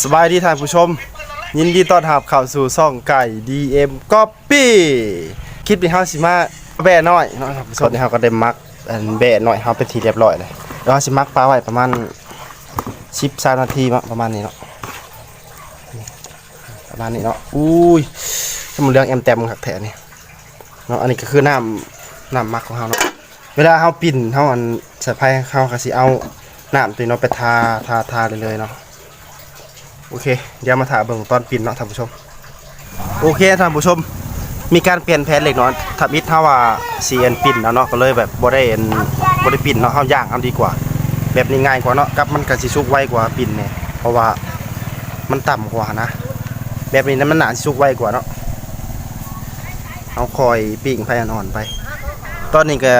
ສະບາຍດີທ່ານຜູ້ຊົມ, ຍິນດີຕ້ອນຮັບເຂົ້າສູ່ຊ່ອງໄກ່ ດີເອັມ ກັອບປີ້. ຄລິບນີ້ເຮົາຊິມາແບ້ນ້ອຍເນາະທ່ານຜູ້ຊົມ. ຕອນນີ້ເຮົາກໍໄດ້ໝັກອັນແບ້ນ້ອຍເຮົາເປັນທີ່ຮຽບຮ້ອຍແລ້ວ. ດຽວເຮົາຊິໝັກປາໄວ້ປະມານສິບ ຊາວນາທີເນາະ ປະມານນີ້ເນາະ ປະມານນີ້ເນາະ. ອຸ້ຍ ມັນເຫຼືອງແອມແຕມຄັກແທ້ນີ້ເນາະ. ອັນນີ້ກໍຄືນ້ຳ ນ້ຳໝັກຂອງເຮົາເນາະ. ເວລາເຮົາປີ້ນ ເຮົາອັນໃສ່ໄຟ ເຮົາກໍຊິເອົານ້ຳຕົວນີ້ເນາະໄປທາ ທາ ທາເລີຍໆເນາະ. ໂອເຄ ດຽວມາຖ້າເບິ່ງຕອນປີ້ນເນາະທ່ານຜູ້ຊົມ. ໂອເຄທ່ານຜູ້ຊົມ ມີການປ່ຽນແຜນເລັກນ້ອຍ. ທຳອິດເຮົາວ່າຊິອັນປີ້ນເອົາເນາະ ກໍເລີຍແບບບໍ່ໄດ້ອັນ ບໍ່ໄດ້ປີ້ນເນາະ ເຮົາຍ່າງເອົາດີກວ່າ. ແບບນີ້ງ່າຍກວ່າເນາະ ກັບມັນກໍຊິສຸກໄວກວ່າປີ້ນແດ່ ເພາະວ່າມັນຕ່ຳກວ່າຫັ້ນນະ. ແບບນີ້ນະ ມັນໜ້າຊິສຸກໄວກວ່າເນາະ. ເຮົາຄ່ອຍປີ້ງໄຟອ່ອນໆໄປ. ຕອນນີ້ກໍ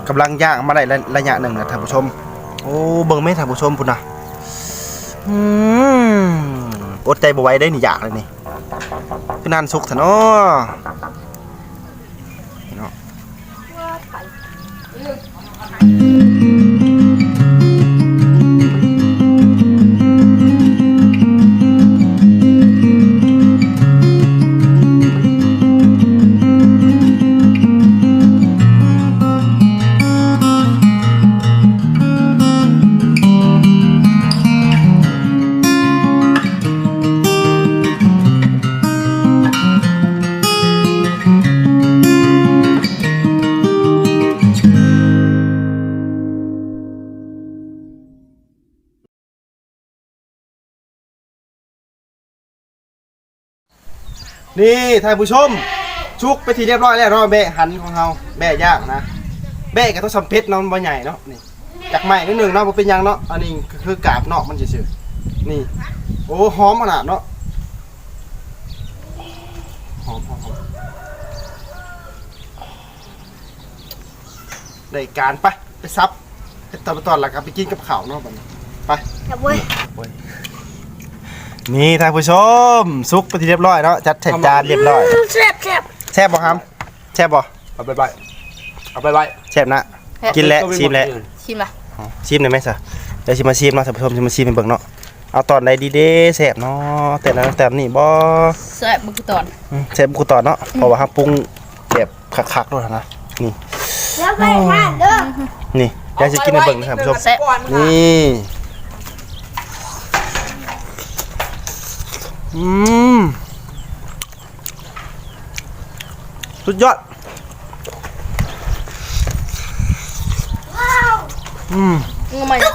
ກຳລັງຍ່າງມາໄດ້ໄລຍະໜຶ່ງແລ້ວທ່ານຜູ້ຊົມ. ໂອ້ ເບິ່ງແມ້ທ່ານຜູ້ຊົມພຸ້ນນະ. ອືມ ອົດໃຈບໍ່ໄຫວເດ້ນີ້ ຢາກແລ້ວນີ້. ຄືນານສຸກແທ້ເນາະ ເນາະ. ນີ້ທ່ານຜູ້ຊົມ ສຸກເປັນທີ່ຮຽບຮ້ອຍແລ້ວເນາະ. ແບ້ຫັ້ນຂອງເຮົາ ແບ້ຍ່າງນະ ແບ້ກໍຕ້ອງສຳເພັດເນາະ ມັນບໍ່ໃຫຍ່ເນາະ. ນີ້ ຈັກໄມ້ໜ້ອຍໜຶ່ງເນາະ ບໍ່ເປັນຫຍັງເນາະ. ອັນນີ້ຄືກາບນອກມັນຊື່ໆ. ນີ້ ໂອ້ ຫອມຂະໜາດເນາະ ຫອມໆໆ. ໄດ້ການ ໄປ ໄປສັບ ເຮັດຕອນ ຕອນ ແລ້ວກໍໄປກິນກັບເຂົ້າເນາະ ບັດນີ້. ໄປ ແຊບເວີຍ. ນີ້ທ່ານຜູ້ຊົມ ສຸກເປັນທີ່ຮຽບຮ້ອຍເນາະ ຈັດໃສ່ຈານຮຽບຮ້ອຍ. ອືມ ແຊບໆ. ແຊບບໍ່ຫຳ? ແຊບບໍ່? ເອົາໄປໄວ້ ເອົາໄປໄວ້. ແຊບນະ. ແຊບ. ກິນແລ້ວ ຊີມແລ້ວ. ຊີມລະ. ຊີມໄດ້ໄໝຊະ? ດຽວຊິມາຊີມເນາະທ່ານຜູ້ຊົມ ຊິມາຊີມໃຫ້ເບິ່ງເນາະ. ເອົາຕອນໃດດີເດ້ ແຊບເນາະ ແຕ່ນະ ແຕ່ນນີ້ບໍ່? ແຊບເບິດທຸກຕອນ. ອືມ ແຊບເບິດທຸກຕອນເນາະ ອືມ ເພາະວ່າເຮົາປຸງແບບຄັກໆໂລດຫັ້ນນະ. ນີ້ ແລ້ວໄປທານເດີ ນີ້ ດຽວຊິກິນໃຫ້ເບິ່ງນະທ່ານຜູ້ຊົມ. ແຊບ. ນີ້ ອືມ ສຸດຍອດ. ອືມ ມຶງເອົາມາຫຍັງ?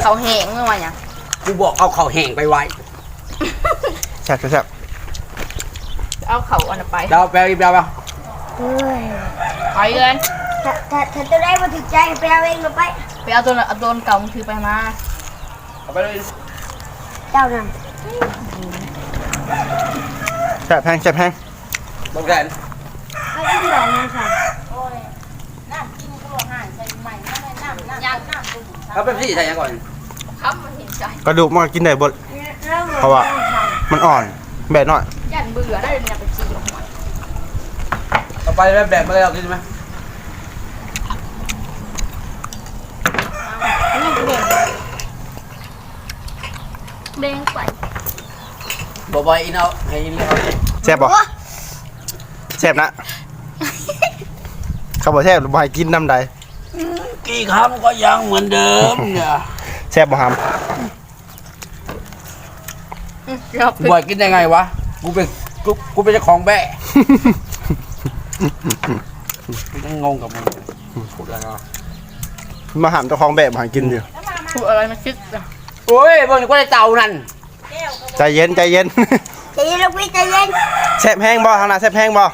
ເຂົ້າແຫ້ງ ມຶງເອົາມາຫຍັງ? ກູບອກເອົາເຂົ້າແຫ້ງໄປໄວ້. ແຊບໆ ເອົາເຂົ້າອັນນັ້ນໄປ ດາວ ໄປເອົາອີກ ດາວ ເອົາ. ເອີຍ ໄປເລີຍ. ຖ້າ ຖ້າ ຖ້າໂຕໃດບໍ່ຖືກໃຈ ໄປເອົາເອງໂລດໄປ. ໄປເອົາໂຕ ເອົາໂຕເກົ່າມຶງຖືໄປມາ. ເອົາໄປເລີຍ ເຈົ້ານັ້ນ. ແຊບແຮງ ແຊບແຮງ. ບັກແດນ ເອົາເປັບຊີໃສ່ຫຍັງກ່ອນ? ກະດູກມັນກໍກິນໄດ້ເບິດ ເພາະວ່າມັນອ່ອນ ແບບນ້ອຍ. ຢ້ານເບື່ອໄດ໋ ເປັບຊີ. ເອົາໄປແບບ ແບບມາເລີຍ ເອົາກິນໄດ້ໄໝ? ແບ່ງໄປ ບໍ່ ບໍ່ ອີ່ເນາະ ໃຫ້ອີ່ເນາະ. ແຊບບໍ່? ແຊບນະ. ຄັນບໍ່ແຊບ ບໍ່ໃຫ້ກິນນຳໃດ໋. ອືມ ກີ່ຄຳກໍຍັງເໝືອນເດີມເນຍ. ແຊບບໍ່ຫຳ? ອືມ ບໍ່ໃຫ້ກິນໄດ້ໄງວະ? ກູເປັນ ກູ ກູເປັນເຈົ້າຂອງແບ້. ກູຍັງງົງກັບມັນ ມາຫ້າມເຈົ້າຂອງແບ້ບໍ່ໃຫ້ກິນຢູ່. ພູດອະໄລມາຄິດ. ໂອ້ຍ ເບິ່ງຢູ່ ບໍ່ໄດ້ເຕົານັ້ນ. ໃຈເຢັນ ໃຈເຢັນ ໃຈເຢັນ ລູກພີ່ ໃຈເຢັນ. ແຊບແຮງບໍ່? ທາງໜ້າແຊບແຮງບໍ່?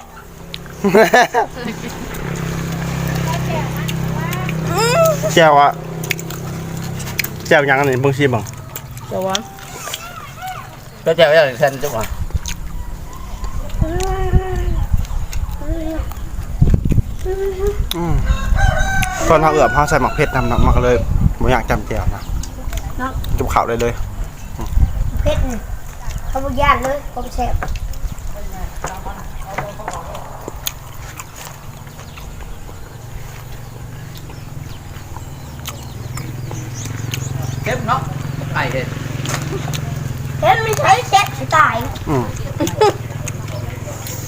ແຈ່ວອະ ແຈ່ວຫຍັງອັນນີ້? ເບິ່ງຊີມເບິ່ງ. ແຈ່ວຫວານ. ແຈ່ວ ແຈ່ວ ແຈ່ວແຊບຈັງຫວະ. ອືມ ຕອນເຮົາເອືອບ ເຮົາໃສ່ໝາກເຜັດນຳເນາະ ມັນກໍເລີຍບໍ່ຢາກຈ້ຳແຈ່ວນະ ເນາະ ກິນກັບເຂົ້າໄດ້ເລີຍ. ອືມ ເຜັດນີ້ ເຂົາບໍ່ຢ້ານເລີຍ ຄວາມແຊບ. ເຕັມເນາະ ໄອ້ເຮັດ. ເຮັດມັນໃຊ້ແຊບສະຕາຍ ອືມ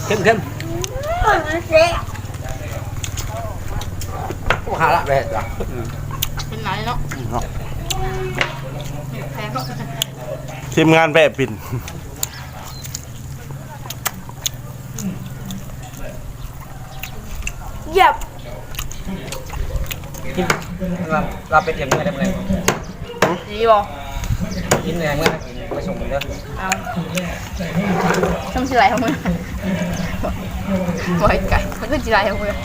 ເຄັມໆ ມັນແຊບ ໂອ້ ຫາລະແບບລະ ອືມ ເປັນໄງເນາະ ອືມ ເນາະ ແພງເນາະ ທີມງານແບບປິ່ນ. ຢຽບ ກິນ ລາບ ລາບເປັດ ເຮັດເມື່ອໄດ້ມື້ໃດ ດີບໍ່ ກິນແດ່ເມື່ອ ໄປສົ່ງເດີ ເອົາ ມັນຊິໄຫຼຂອງມຶງ ບໍ່ໃຫ້ໄກ ມັນຄືຊິໄຫຼຂອງມຶງ ເບິດ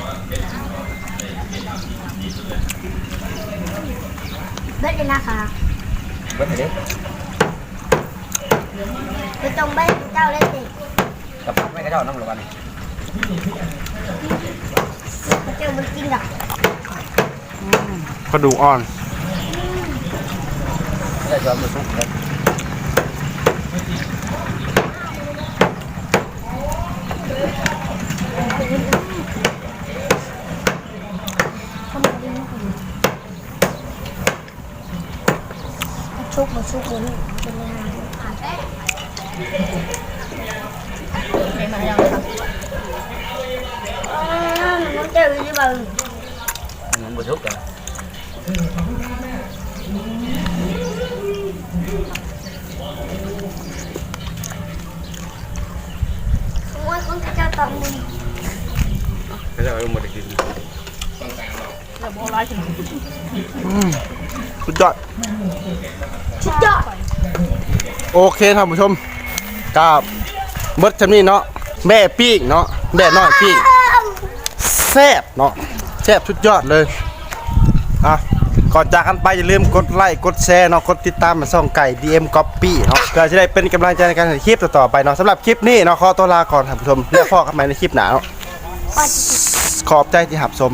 ເລີຍນະຄະ ເບິດເລີຍເດ້ ບໍ່ຕ້ອງໄປເຈົ້າເລີຍຕິ ກັບໄປເຂົາເຈົ້ານຳລະບັດນີ້ ເຂົາເຈົ້າບໍ່ກິນດອກ ປາດຸກອ່ອນ ໄດ້ຈອນບໍ່ສຸກເດ້ ສຸກບໍ່ສຸກບໍ່ຮູ້ ເປັນຫຍັງ ເປັນຫຍັງ ມັນບໍ່ສຸກ ໂອ້ຍ ຂອງເຈົ້າຕອນນີ້ ເຂົາເຈົ້າບໍ່ໄດ້ກິນ. ອືມ ສຸດຍອດ ສຸດຍອດ ໂອເຄທ່ານຜູ້ຊົມ ກະເບິດສ່ຳນີ້ເນາະ ແບ້ປີ້ງເນາະ ແບ້ນ້ອຍປີ້ງ ແຊບເນາະ ແຊບສຸດຍອດເລີຍ ອ່ະ ກ່ອນຈາກກັນໄປ ຢ່າລືມກົດໄລ້ກົດແຊເນາະ ກົດຕິດຕາມຊ່ອງໄກ່ ດີເອັມ ກັອບປີ້ເນາະ ເພື່ອຈະໄດ້ເປັນກຳລັງໃຈໃນການເຮັດຄລິບຕໍ່ໆໄປເນາະ ສຳລັບຄລິບນີ້ເນາະ ຂໍຕົວລາກ່ອນທ່ານຜູ້ຊົມ ແລ້ວພໍ້ກັນໃໝ່ໃນຄລິບໜ້າເນາະ ຂອບໃຈທີ່ຮັບຊົມ.